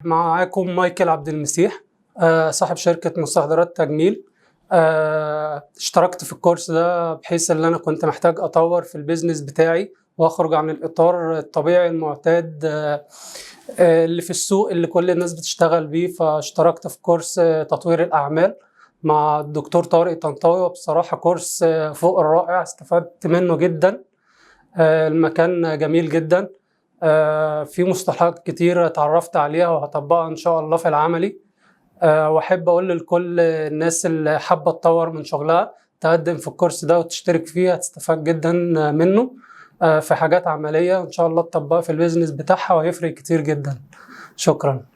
معاكم مايكل عبد المسيح، صاحب شركة مستحضرات تجميل. اشتركت في الكورس ده بحيث ان انا كنت محتاج اطور في ال business بتاعي واخرج عن الاطار الطبيعي المعتاد اللي في السوق اللي كل الناس بتشتغل بيه. فاشتركت في كورس تطوير الاعمال مع الدكتور طارق طنطاوي، وبصراحة كورس فوق الرائع، استفدت منه جدا. المكان جميل جدا، في مصطلحات كتير اتعرفت عليها وهطبقها ان شاء الله في العملي. واحب اقول لكل الناس اللي حابة تطور من شغلها تقدم في الكورس ده وتشترك فيه، هتستفاد جدا منه في حاجات عملية ان شاء الله تطبقها في ال business بتاعها وهيفرق كتير جدا. شكرا.